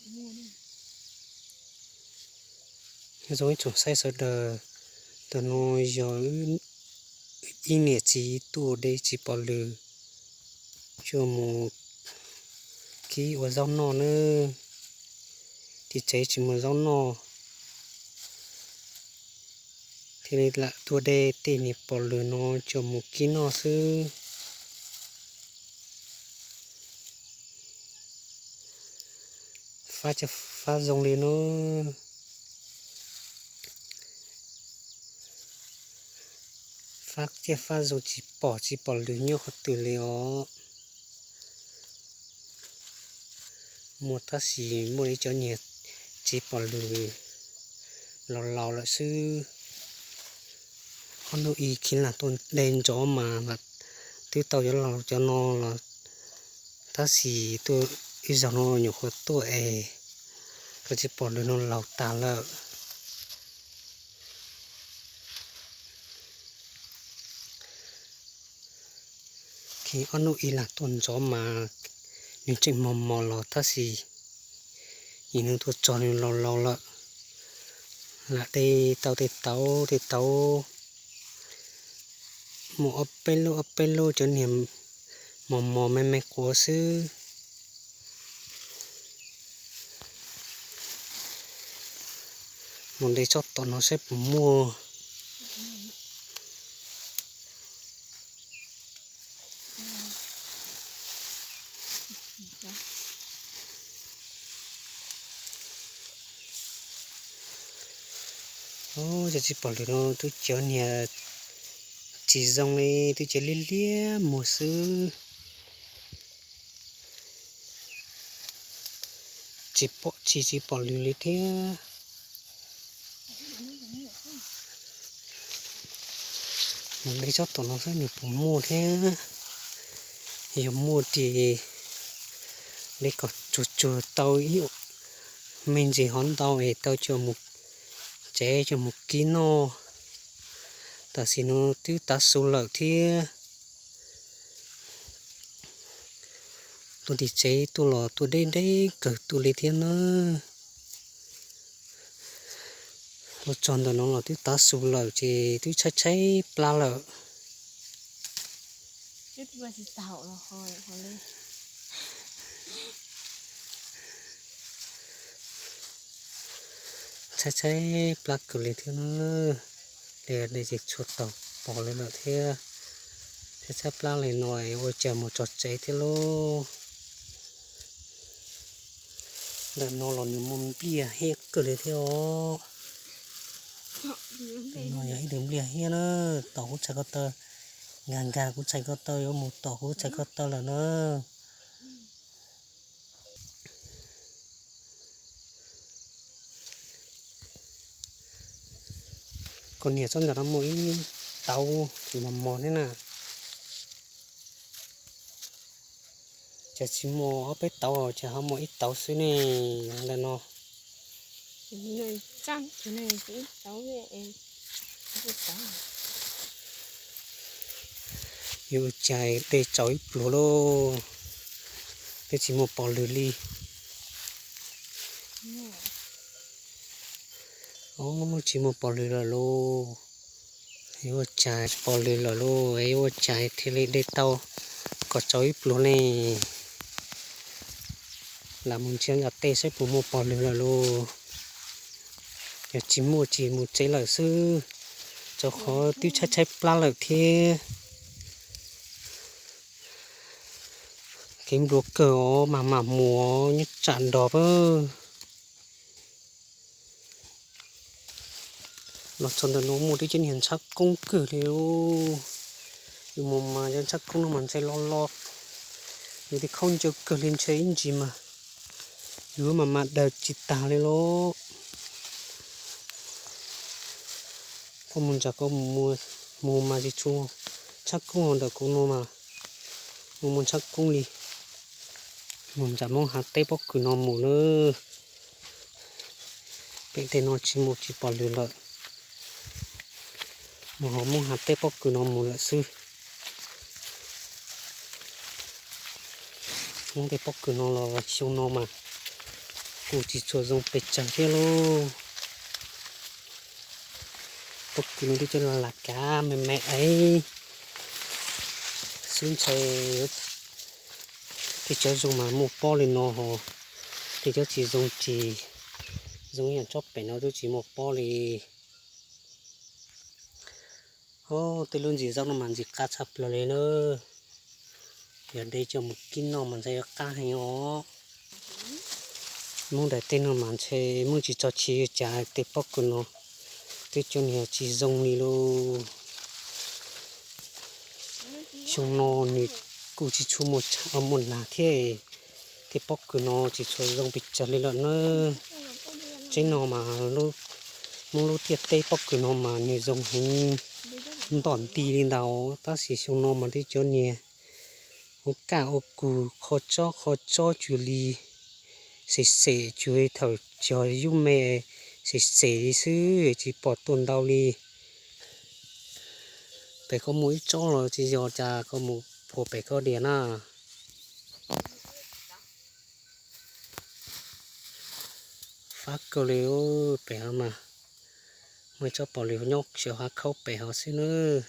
Nyob zoo ib tsoom saib sawv daws, ntawm no yog ib niam txiv tuaj ua dej tsis pom lws, coj mus kib ua zaub noj nawb. Tim tsev tsis muaj zaub noj, thiaj li lam tuaj de tej niag pom lws no coj mus kib noj xwb. Fab caj fab zoo li no, fab caj fab zoo tsis pom tsis pom lws nyob qhov twg li os. Muaj tab sis muaj ib cov niag tsis pom lws laus laus lawm xwb. Ob hnub ib khib lam tuaj de ntsoov mas twb tau cov laus cov no los, tab sis tuaj ib zaug no nyuam qhuav tuaj es cov tsis pom lws no laus tas lawm. Khib ob hnub ib lam tuaj ntsoov mas nws tseem mos mos los tab sis nim no tuaj txog nws laus laus lawm. Lam de tau tej tauv tej tauv, muaj ob peb lub ob peb lub cov niag mos mos me me quav xwb. Mus de tsob tom no saib puas muaj. Cov tsis pom lws no twb cov niag tsis zoo li, twb cov liab liab muag xwb. Tsis pom tsis tsis pom lws li thiab. Mus de tsob tom no saib nws puas muaj thiab. Yog muaj ces de kom tsuag tsuag tau ib me ntsis hov ntau es tau coj mus tsev coj mus kib noj. Tam sim no twb tav su lawm thiab. Tuaj tim tsev tuaj los tuaj deb deb kawg tuaj li thiab na. Los txog ntawm no los twb tav su lawm ces twb tshaib tshaib plab lawm. Tshaib tshaib plab kawg li thiab na. Li no ces txhua tau pom li lawm thiab. Tshaib tshaib plab li no es ua cas mus txog tsev thiab lauj. Ntawm no los nws muaj npliaj hiab kawg li thiab os. No yog ib tug npliaj hiab na, tom kuv txhais ko taw, nkag nkag kuv txhais ko taw yuav mus tom kuv txhais ko taw lawm na. Koj niam, tsob ntawm no muaj ib tauv tsis mos mos thiab na. Ces tsis muaj ob peb tauv, ces ho muaj ib tauv xwb ne. Ntawm no yuav ua cas de tsaus ib pluag lauj, twb tsis muaj pom lws li. Tsis muaj pom lws lawm lauj. Yuav ua cas tsis pom lws lawm lauj, yuav ua cas thiaj li de tau kom tsaus ib pluag ne. Lam mus ntsia yam tej saib puas muaj pom lws lawm lauj. Yog tsis muaj ces mus tsev lawm xwb, rau qhov twb tshaib tshaib plab lawm thiab. Kev npluav kawg os, mas mam mus nyob tsam nrog pab. Los txog ntawm no muaj twb cov niag ntshav koob kawg li. Yus mus mas cov ntshav koob no mas ntshe lo lo, yus tej khaub ncaws kawg li ntshe ib ntsis mas yus mas mas daws tsis tag li lauj. Koj mus ntsam koj mus mas tsis tshua ntshav koob ntawm kuv no mas, mus mus ntshav koob li. Mus ntsam Hmoob Hav teb pob kws no mus na. Pem tej no tsis mus tsis pom lws lawm. Mus hauv Hmoob Hav teb pob kws no mus lawm xwb. Hmoob tej pob kws no los xyoo no mas kub tsis tshua zoo pes tsawg thiab lauj. Pob kws no twb cov lag kav me me es xwb ntshai. Tej cov zoo mas muaj pob li no ho, tej cov tsis zoo tsis zoo ib yam tsob pem no twb tsis muaj pob li. Tej lub ntsis zaub no mas ntxim qab tshaj plaws li na. Yog de coj mus kib noj mas ntshai yuav qab heev os. Hmoob nram tej no mas ntshe muaj tsis txog tsis yog cas tej pob kws no twb cov niag tsis zoo li lauj. Xyoo no nws kuj tsis tshua muaj lag thiab, tej pob kws no tsis tshua zoo pes tsawg li lawm na. Tseeb no mas muab lub tiaj teb pob kws no mas nws zoo heev, ntoj nti li ntag, tab sis xyoo no mas twb cov niag ua kaj ua kug qhov tsob qhov tsob cuag li xem xem cuag li thaum cog yub me, xem xem li xwb tsis pom tuaj ntau li. Pem koj muaj ib tsob los tsis yog cas, koj mus phuas pem koj diam na. Fab kawg li, pem ho mas muaj ib tsob pos lws nyob xyaw hav khaub pem ho xwb nawb.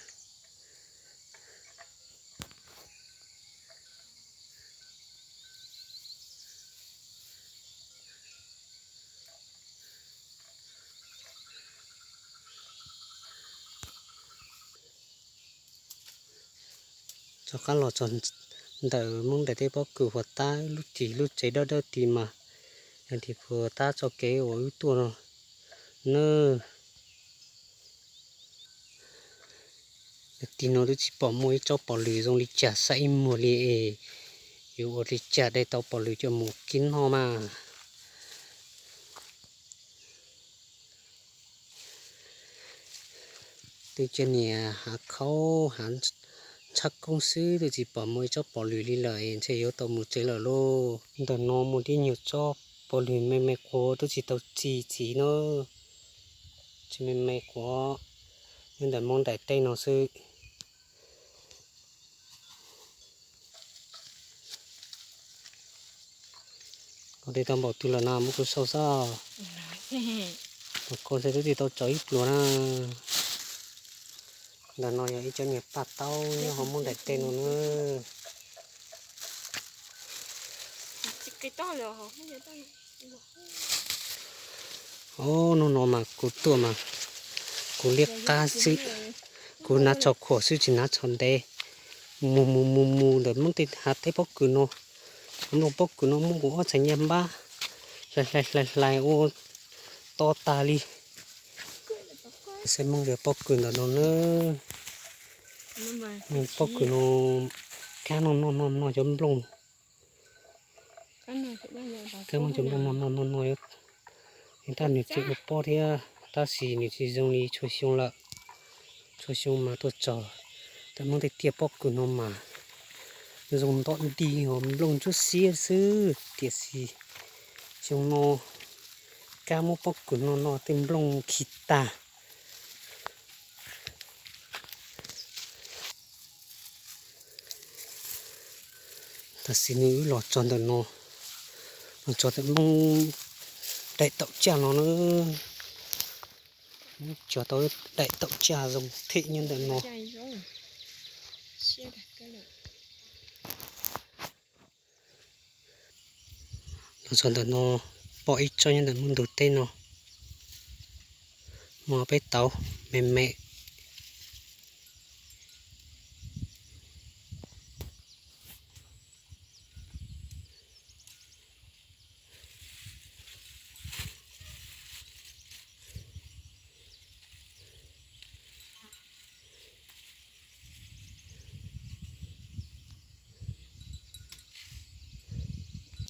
Txog qab los txog ntawm Hmoob nram tej pob kws huas tab lub cim lub tsev dawb dawb ti mas yog tim huas tab txoj kev uas wb tuaj no nawb. Tim no twb tsis pom muaj ib tsob pos lws zoo li cas, saib ib muag li es yuav ua li cas de tau pos lws coj mus kib noj mas. Twb cov niag hav khaub hav ntshab koob xwb, twb tsis pom muaj ib tsob pos lws li lawm, ntshe yuav tau mus tsev lawm lauj. Ntawm no muaj tib nyuag tsob pos lws me me quav twb tsis tau txi txiv na, tsis me me quav, nyob ntawm Hmoob nram tej no xwb. Koj de tau npaum twg lawm no muab kuv sau xwb. Koj ntshe twb tsis tau tso ib pluag na. Ntawm no yog ib cov niag paj taub nyob hauv Hmoob nram tej no na. Ob hnub no mas kuv tuaj mas kuv liab qab xwb, kuv hnav tsho khuam xwb tsis hnav tsho ntev. Mus mus mus mus ntawm Hmoob tej hav teb pob kws no, nplooj pob kws no muab kuv ob txhais nyiaj npab hlais hlais hlais hlais ua to tas li. Saib Hmoob pob kws ntawm no na, pob kws no kab no no no no cov nplooj. Kab muab cov nplooj no no no no, tab nws tseem ua pob thiab, tab sis nws tsis zoo li txhua xyoo lawm. Txhua xyoo mas tuaj txog ntawm Hmoob tej tiaj pob kws no mas zoo nto nti os, nplooj ntsuab xiab xwb, tiam sis xyoo no kab muab pob kws no no tej nplooj khi tag. Tam sim no wb los txog ntawm no, los txog ntawm Hmoob daim taum caj no na, cog tau daim taum caj zoo them nyob ntawm no. Los txog ntawm no, pom ib tsob nyob ntawm Hmoob ntug teb no, muaj peb tauv me me,